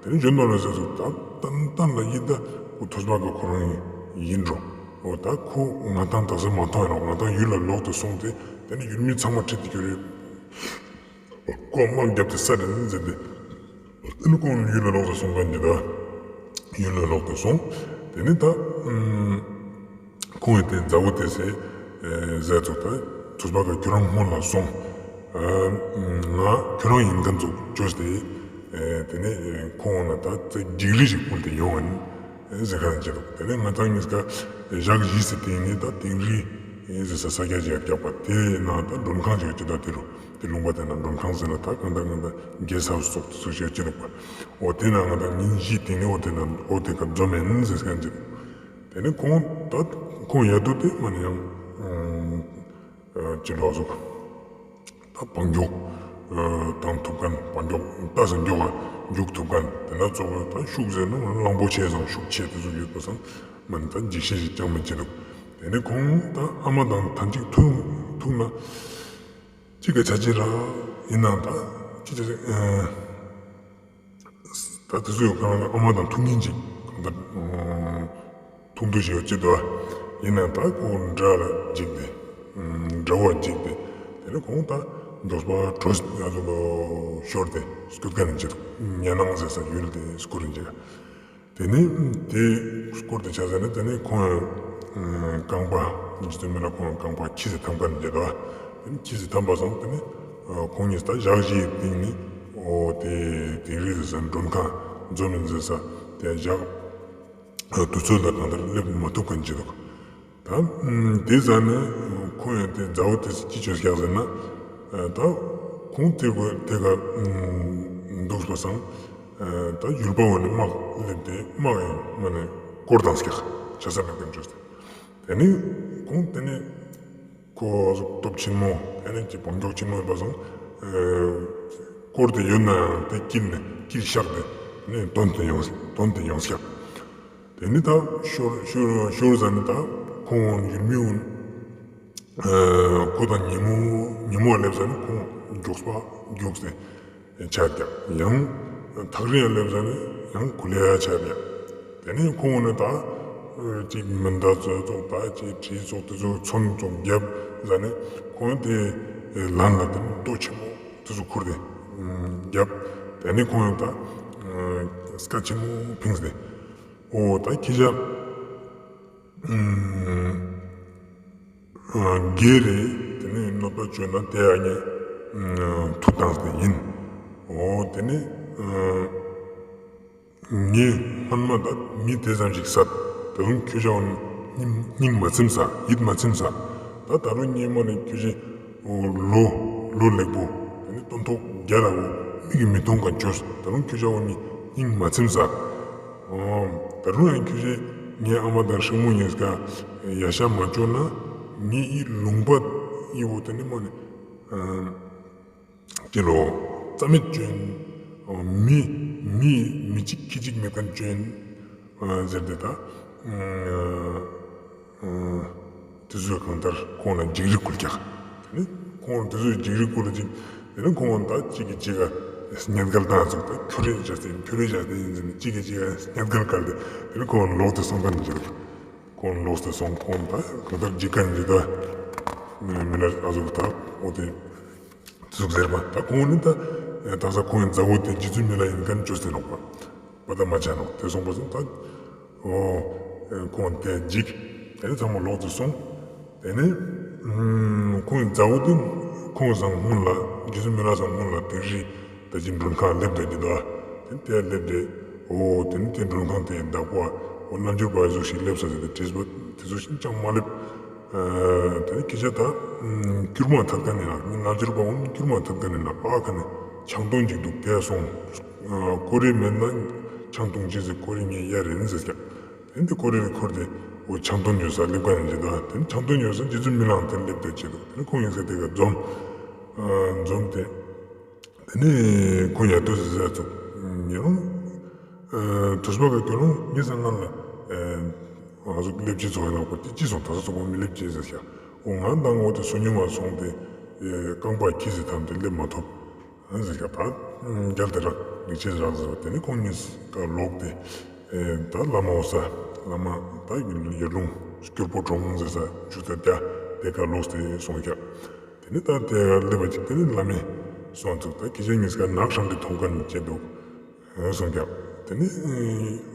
དེ་ནི་གཞོན་ནུ་ལ་ཟེར་ཚུགས་ད་ཏན་ཏན་ལ་ཡིན་ད་ཁོ་ཐོས་པ་གི་ཁོ་རང་ཡིན་འགྲོ། འོ་ད་ཁོ་ང་དང་དག་ས་མ་མཐོང་ཡ་རོགས་ང་དང་ཡུལ་ལ་ལོག་སྟེ་སོང་སྟེ་དེ་ནི་ཡུལ་མི་ཚང་མ་ཁྲིད་དེ་གྱུར་རེད། ཁོ་དམག་རྒྱབ་སྟེ་ས་རེ་ཟེར་ཏེ། དེ་ནི་ཁོང་ཡུལ་ལ་ལོག་སྟེ་སོང་མཁན་ཅིག་དང་། ཡུལ་ལ་ལོག་སྟེ་སོང་། དེ་ནི་ད་ཁོང་ཡི་དེ་མཛའ་བོ་དེ་སེ་ཟེར་ཙོགས་ད་ཐུས་པ་ག་ཁྱོ་རང་སྔོན་ལ་སོང་། ང་ཁྱོ་རང་ཡིན་མཁན་ཙོགས་བཅོས་ཏེ། དེ་ནི་ཁོང་ལ་ད་འཇིགས་རི་ཞིག་ཕུལ་ཏེ་ཡོང་ཨ་ནི་ཟེར་མཁན་ཅིག་འདུག་དེ་ནི་ང་ཏང་གཉིས་ཀ་ཞག་བཞི་ཟེར་དེ་ནི་ད་དིང་རི་ཟེར་ས་ས་རྒྱ་ཅིག་རྒྱག་པ་དེ་ན་ད་མགྲོན་ཁང་ཅིག་ཅི་ད་དེ་རུ་དེ་ལུང་པ་དེ་ན་མགྲོན་ཁང་ཟེར་ན་ད་གང་ད་གང་ད་གེ་སི་ཧའུ་སི་ཙོགས་དེ་ཚོ་ཞིག་ཅི་འདུག་པ། འོ་དེ་ན་ང་ད་ཉིན་བཞི་དེ་ནི་འོ་དེ་ན་འོ་དེ་ཀ་འཛོམས་ཨིན་ཟེར་མཁན་ཅིག་དེ་ནི་ཁོང་ད་ཁོང་ཡ་དོ་དེ་མ་ནི་ཡང་ཅི་ལོ་ཟུག་ད་བང་མགྱོགས་བཏང་ཐུབ་མཁན། བང་མགྱོགས་ལྟ་ས་མགྱོགས་ལ་རྒྱུག་ཐུབ་མཁན། དེ་ན་ཙོགས་ད་ཤུགས་ཟེར་ན་གླང་པོ་ཆེ་སང་ཤུགས་ཆེ་དེ་ཚོ་ཡོད་པ་སང་མ་ནི་ད་འཇིགས་ཤེས་ཤིག་ཅང་མི་བྱེད་འདུག་དེ་ནི་ཁོང་ད་ཨ་མ་དང་ཐང་ཅིག་ཐུག་ཐུག་ན་ཅིག་ག་ཆ་ཅི་ར་ཡིན་ན་ད་ཅི་ཅི་ཅི་ད་དེ་ཚོ་ཡོད་ཁང་ཨ་མ་དང་ཐུག་ཉིན་ཅིག་གང་ལྟར་ཐུག་འདུག་ཞེས་ཡོད་ཅི་དོ། ཡིན་ན་ད་ཁོང་དགྲ་ལ་འཇིགས་ཏེ། དགྲ་བོ་འཇིགས་ཏེ། དེ་ནས་ཁོང་ད་འདོགས་པ་གྲོ་ང་ཚོ་ལོ་ཤོར་ཏེ་སྐུར་མཁན་ཅིག་ཉ་ནང་ཟེར་ས་ཡུལ་དེ་སྐུར་ཅིག་དེ་ནས་དེ་སྐུར་ཏེ་ཆ་ཟ་ནས་དེ་ནས་ཁོང་རྐང་པ་རྗེ་བཙུན་མི་ལ་ཁོང་རྐང་པ་ཁྱི་ཟེར་ཐམ་མཁན་ཅིག་དོ། དེ་ནས་ཁྱི་ཟེར་ཐམ་པ་སང་དེ་ནས་ཁོང་གཉིས་ད་ཞག་བཞིའི་སྟེང་ནས་འོ་དེ་དིང་རི་ཟེར་ས་མགྲོན་ཁང་འཛོམས་ཡིན་ཟེར་ས་དེ་ཞག་དུས་ཚོད་ལ་གང་ལྟར་སླེབས་མ་ཐུབ་མཁན་ཅིག་འདུག་ད་དེ་ཟ་ནས་ཁོང་ཡང་དེ་མཛའ་བོ་དེ་ཅི་བཅོས་ཀྱག་ཟེར་ན། ད་ཁོང་དེ་གོ་དེ་ག་འདུག་པ་སང་ད་ཡུལ་པ་བོ་ནི་དམག་སླེབས་ཏེ་དམག་ཡང་མ་ནས་སྐོར་བཏང་ཀྱག་ཆ་ས་མེད་མཁན་བཅོས་ཏེ། དེ་ནས་ཁོང་དེ་ནས་ཁོ་སྟོབས་ཆེན་མོ་དེ་ནས་ཀྱི་བང་མགྱོགས་ཆེན་མོ་ཡིན་པ་སང་སྐོར་དེ་ཡོད་ན་ཡང་དེ་དཀྱིལ་ནས་དཀྱིལ་བཤགས་ཏེ་ནས་དོན་དེ་ཡོང་དོན་དེ་ཡོང་ཀྱག་དེ་ནི་ད་ཤོར་ཤོར་ཤོར་ཟ་ནི་ད་ཁོང་ཡུལ་མི « ཁོ་དང་ཉིན་མོ་ཉིན་མོ་སླེབས་ཟ་ནི་ཁོང་མགྱོགས་པ་མགྱོགས་ཏེ་ཆ་ཀྱག་ཡང་ཐག་རིང་སླེབས་ཟ་ནི་ཡང་གུ་ལེ་ཆ་ཀྱག་དེ་ནི་ཁོང་ནི་ད་ཅིག་མི་མདའ་ཙོགས་ཙོགས་ད་ཅིག་གྲི་ཙོགས་དེ་ཚོ་མཚོན་ཙོགས་རྒྱབ་ཟ་ནི་ཁོང་དེ་ལན་ལ་དེ་ནི་རྡོ་ཆེན་མོ་དེ་ཚོ་ཁུར་ཏེ་རྒྱབ། དེ་ནི་ཁོང་ད་སྐད་ཆེན་མོ་ཕིངས་ཏེ། འོ་ད་ཁྱི་ཞག་གེ་རེ་དེ་ནི་གནོད་པ་བཅོས་ན་དེ་ཨ་ནི་ཐུག་བཏང་སྟེ་ཡིན། འོ་དེ་ནི་ངས་སྔོན་མ་ད་མི་དེ་ཙམ་ཞིག་བསད་ད་རུང་ཁྱོ་ཞའོ་སྙིང་མ་ཚིམ་ས་ཡིད་མ་ཚིམ་ས། ད་ད་རུང་སྔོན་མ་ནས་ཁྱོ་ཞའོ་ལོ་ལོ་ལེགས་པོ་དེ་ནི་སྟོན་ཐོག་རྒྱ་ལ་བོ་མིག་གིས་མི་མཐོང་མཁན་བཅོས་ད་རུང་ཁྱོ་ཞའོ་ནི་སྙིང་མ་ཚིམ་ས། ད་རུང་ཡང་ཁྱོ་ཞའི་ངའི་ཨ་མ་དང་སྲིང་མོ་གཉིས་ཀ་ཡ་ཤ་མ་བཅོས་ན་ངའི་ཨི་ལུང་པ་ཨི་བོ་དེ་ནི་མ་ནི་ཅི་ལོ་རྩ་མེད་བཅོས་ཡིན། མི་མི་མི་གཅིག་ཁྱི་གཅིག་མེད་མཁན་བཅོས་ཡིན་ཟེར་ཏེ་ད། དེ་ཚོས་གང་ལྟར་ཁོང་ལ་འཇིགས་རི་བསྐུལ་ཀྱག་དེ་ནི་ཁོང་དེ་ཚོས་འཇིགས་རི་བསྐུལ་ཅིག་དེ་ནི་ཁོང་ད་གཅིག་གིས་གཅིག་ག་སྙད་འགེལ་བཏང་ཚུགས་ད་ཁྱོད་རེ་བྱས་ཏེ་ཁྱོད་རེ་བྱས་ཏེ་ཡིན་ཟེར་ནས་གཅིག་གིས་གཅིག་ག་སྙད་འགེལ་བཀལ་ཏེ་དེ་ནི་ཁོང་ལོག་སྟེ་སོང་མཁན་ཅིག་ཁོང་ལོག་སྟེ་སོང་ཁོང་ད་གང་ལྟར་འཇིགས་མཁན་ཅིག་ད་མི་ལ་ཨ་ཟུག་ད་འོ་དེ་ཟུག་ཟེར་བ་ད་ཁོང་ནི་ད་ད་ས་ཁོང་གི་མཛའ་བོ་དེ་རྗེ་བཙུན་མི་ལ་ཡིན་མཁན་བཅོས་ཏེ་ནོག་པ། པ་ད་མ་ཆ་ནོག་དེ་སོང་པ་སོང་ད། འོ། ཁོང་དེ་འཇིགས། དེ་ནས་ཚང་མ་ལོག་ཏུ་སོང་། དེ་ནས་ཁོང་གི་མཛའ་བོ་དེ་ཁོང་སང་སྔོན་ལ་རྗེ་བཙུན་མི་ལ་སང་སྔོན་ལ་དིང་རི་ད་ཅི་མགྲོན་ཁང་སླེབས་ད་ཅི་ད། དེ་དེ་སླེབས་ཏེ་འོ་དེ་ནས་དེ་མགྲོན་ཁང་དེ་བདག་པོ་འོ་རྣལ་འབྱོར་པ་ཟུག་ཞིག་སླེབས་ས་དེ་དྲིས་པ་དེ་ཚོ་ཞིག་ཅང་མ་སླེབས། དེ་ནས་ཁྱེད་ཅག་ད་སྐྱུར་མ་ཐད་ཀ་ནས་ན་རྣལ་འབྱོར་པ་འོ་སྐྱུར་མ་ཐད་ཀ་ནས་ན་ཨ་ཁ་ནས་ཆང་འཐུང་ཅིག་འདུག་དེ་སོང་། ཀོ་རེ་མེད་ན་ཆང་འཐུང་ཅིག་ཟེར་ཀོ་རེ་ངས་གཡར་རེ་ཡིན་ཟེར་ཀྱག་དེ་འདི་ཀོ་རེ་རེ་འཁོར་ཏེ་འོ་ཆང་འཐུང་ཉོ་ས་སླེབས་ཀ་ཡིན་ཅི་ད་དེ་ནི་ཆང་འཐུང་ཉོ་ས་རྗེ་བཙུན་མི་ལའང་དེ་སླེབས་ཏེ་ཅི་འདུག་དེ་ནི་ཁོང་ཡིན་ས་དེ་ག་འཛོམས། འཛོམས་ཏེ། དེ་ནས་ཁོ་ཡ་དུས་ཟེར་ཚུགས། ཉེ་རང་། ཐུས་པ་ག་ཁྱོད་རང་མི་ཚང་ང་ལ། ང་ཚོ་སླེབས་ཅི་ཚོགས་ཡིན་ནོག་པ་དེ་ཅི་སོང་ད་ས་ཚོགས་པ་མི་སླེབས་ཅི་ཟེར་ཤག་འོ་ང་དང་འོ་དེ་སུ་ཉུང་བ་སོང་སྟེ། རྐང་པ་ཁྱི་ཟེར་ཐམས་ཏེ་སླེབས་མ་ཐུབ། ཟེར་ཤག་ད། རྒྱལ་དེ་རག་ལིག་ཆེ་རག་ཟེར་བ་དེ་ནི་ཁོང་གཉིས་ཀ་ལོག་སྟེ། ད་བླ་མ་འོ་ས་བླ་མ་ད་ཡར་ལུང་སྐྱོར་པོ་གྲོང་ཟེར་ས་ཆུ་ཚོད་བརྒྱ་དེ་ཀ་ལོག་སྟེ་སོང་ཤག་དེ་ནི་ད་དེ་སླེབས་པ་ཅིག་དེ་ནི་བླ་མའི་ སོང་ཙུག་ད་ཁྱེད་ཅག་ཉིས་ཀ་ནག་ཧྲམ་གྱི་མཐོང་མཁན་ཅིག་འདུག་གསུངས་ཀྱག། དེ་ནི་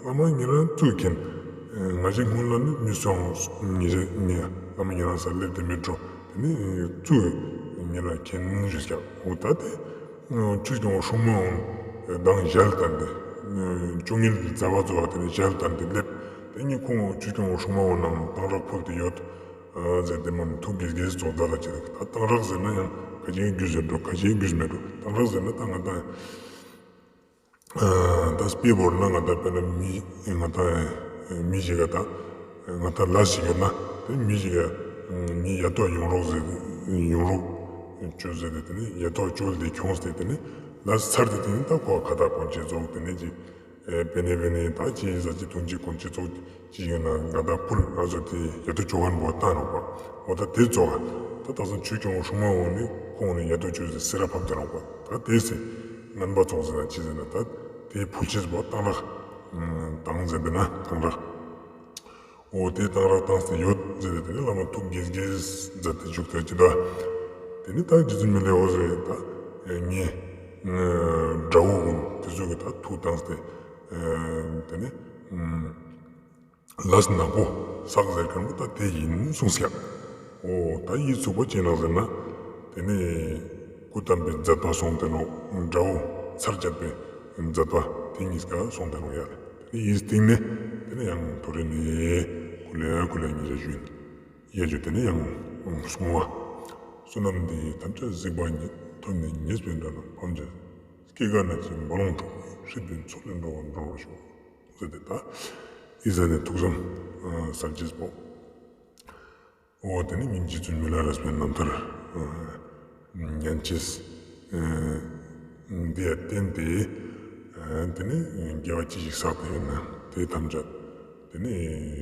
བླ་མ་ཉེ་རང་ཙུག་མཁྱེན། ང་ཅག་སྔོན་ལ་ནི་མི་སོང་། ཉེ་ཞ་ཉེ་བླ་མ་ཉེ་རང་ས་སླེབས་ཏེ་མི་འགྲོ། དེ་ནི་ཙུག་ཉེ་རང་མཁྱེན་ཞུས་ཀྱག། འོ་ད་དེ་ཆོས་སྐྱོང་སྲུང་མ་འོང་མདང་ཞལ་བསྟན་ཏེ་བཅོ་ལྔའི་ཟླ་བ་ཚོ་བ་དེ་ནི་ཞལ་བསྟན་ཏེ་སླེབས། དེ་ནི་ཁོང་ཆོས་སྐྱོང་སྲུང་མ་འོང་ནང་གཏང་རག་ཕུལ་ཏེ་ཡོད། ཨ་ཟེར་ཏེ་མ་ནི་ཐུགས་དགྱེས་དགྱེས་ཙོགས་མཛད་ལ་ཅི་འདུག། ད་གཏང་རག་ཟེར་ན་ཡང་ཁ་ཅིག་རྒྱུས་ཟེར་འགྲོ། ཁ་ཅིག་རྒྱུས་མེད་འགྲོ། གཏང་རག་ཟེར་ན་ད་ང་ད་ཨ་ད་དཔེ་བོར་ན་ང་ད་དཔེར་ན་མི་ང་ད་མི་ཞིག་ག་ད་ང་ད་ལས་ཞིག་ཡོད་ན་དེ་མི་ཞིག་ག་ངའི་ཡ་ཏོ་ཡོང་རོགས་ཟེར་ཡོང་རོགས་བཅོལ་ཟེར་ཏེ་དེ་ནི་ཡ་ཏོ་བཅོལ་ཏེ་ཁྱོངས་ཏེ་དེ་ནི་ལས་ཚར་ཏེ་དེ་ནི་ད་ཁོ་ཁ་ད་གོན་ཆེ་ཙོགས་དེ་ནི་ཅིག་ཨེ་པེ་ནེ་པེ་ནེ་ད་ཅི་ཡིན་ཟ་ཅི་འཐུང་ཅི་གོན་ཅི་ཙོགས་ཅི་ཡིན་ན་ང་ད་ཕུལ་ང་ཚོ་དེ་ཡ་ཏོ་ཅོ་གན་བོ་བཏང་རོགས་པ། འོ་ད་དེ་ཙོགས་ད་དག་ས་ཆོས་སྐྱོང་སྲུང་མ་འོང་ནི་ཁོང་ནི་ཡ་ཏོ་ཅོས་ཟེར་སེ་ར་ཕབ་ཏེ་རོགས་པ། ད་དེ་སེ་ངན་པ་ཙོགས་ཟེར་ན་ཅི་ཟེར་ན་ད་དེ་ཕུལ་ཅེས་བོ་གཏང་རག་བཏང་ཟེར་དེ་ན་གཏང་རག། འོ་དེ་གཏང་རག་བཏང་སྟེ་ཡོད་ཟེར་ཏེ་དེ་ནི་བླ་མ་ཐུགས་དགྱེས་དགྱེས་མཛད་དེ་བཞུགས་ཏེ་ཅི་ད། དེ་ནི་ད་རྗེ་བཙུན་མི་ལའི་འོ་ཟེར་ད་ངའི་དགྲ་བོ་ཀུན་དེ་ཚོ་གི་ད་ཐུགས་བཏང་སྟེ་དེ་ནི་ལས་ནག་པོ་བསགས་ཟེར་མཁན་པོ་ད་དེ་ཡིན་གསུངས་ཀྱག། འོ་ད་ཡིད་ཚུགས་པ་ཅི་ནང་ཟེར་ན་དེ་ནི་སྐུ་བལྟམས་པའི་མཛད་པ་སོང་སྟེ་ནོག། དགྲ་བོ་ཚར་བཅད་པའི་མཛད་པ་དེ་ཉིས་ཀ་སོང་སྟེ་ནོག་ཡ་ལེ། དེ་ནི་ཡིད་སྟེང་ནས་དེ་ནི་ཡང་ཐོ་རེ་ནི་ཀུ་ལེ་ཀུ་ལེ་ཉེ་ཞ་ཞུ་ཡིན། ཡ་ཞུ་དེ་ནི་ཡང་བསྔོ་བ། བསོད་ནམས་འདི་ཡིས་ཐམས་ཅད་གཟིགས་པ་ཉིད། ཐོབ་ནས་ཉེས་པའི་དགྲ་རྣམས་ཕམ་བྱས། སྐྱེ་རྒ་ན་འཆིའི་རྦ་ཀློང་འཁྲུགས། སྲིད་པའི་མཚོ་ལས་འགྲོ་བ་སྒྲོལ་བར་ཤོག། ཟེར་ཏེ་ད་ཡིད་ཟ་ནས་ཐུགས་བསམ་ཟབ་ཅེས་པོ། འོ་དེ་ནི་སྙིང་རྗེ་བཙུན་མི་ལ་རས་པའི་རྣམ་ཐར་ཉན་ཅེས། འདི་ཡ་བརྟེན་ཏེ་དེ་ནི་དགེ་བ་ཅི་ཞིག་བསགས་ཏེ་ཡོད་ན་དེ་ཐམས་ཅད་དེ་ནི་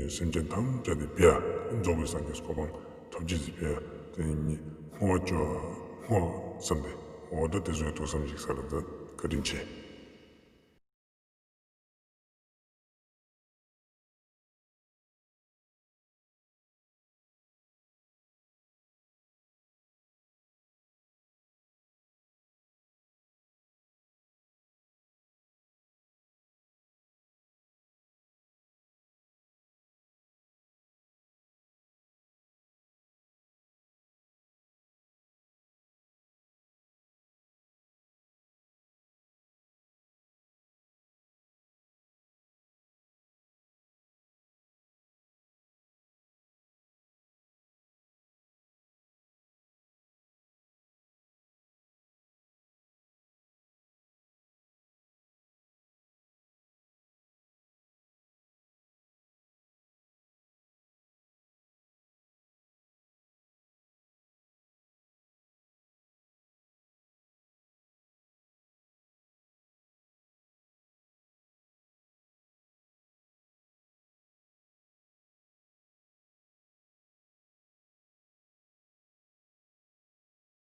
སེམས་ཅན་ཐམས་ཅད་དེ་ཕི་ཡ་རྫོགས་པའི་སངས་རྒྱས་གོ་འཕང་ཐོབ་ཅེས་སི་ཕི་ཡ་དེ་ནི་བསྔོ་བ་ཅོ་བསྔོ་བསམ་སྟེ་འོ་ད་དེ་ཚོའི་ཐུགས་བསམ་ཞིག་ས་ལ་མཛད། བཀའ་དྲིན་ཆེ།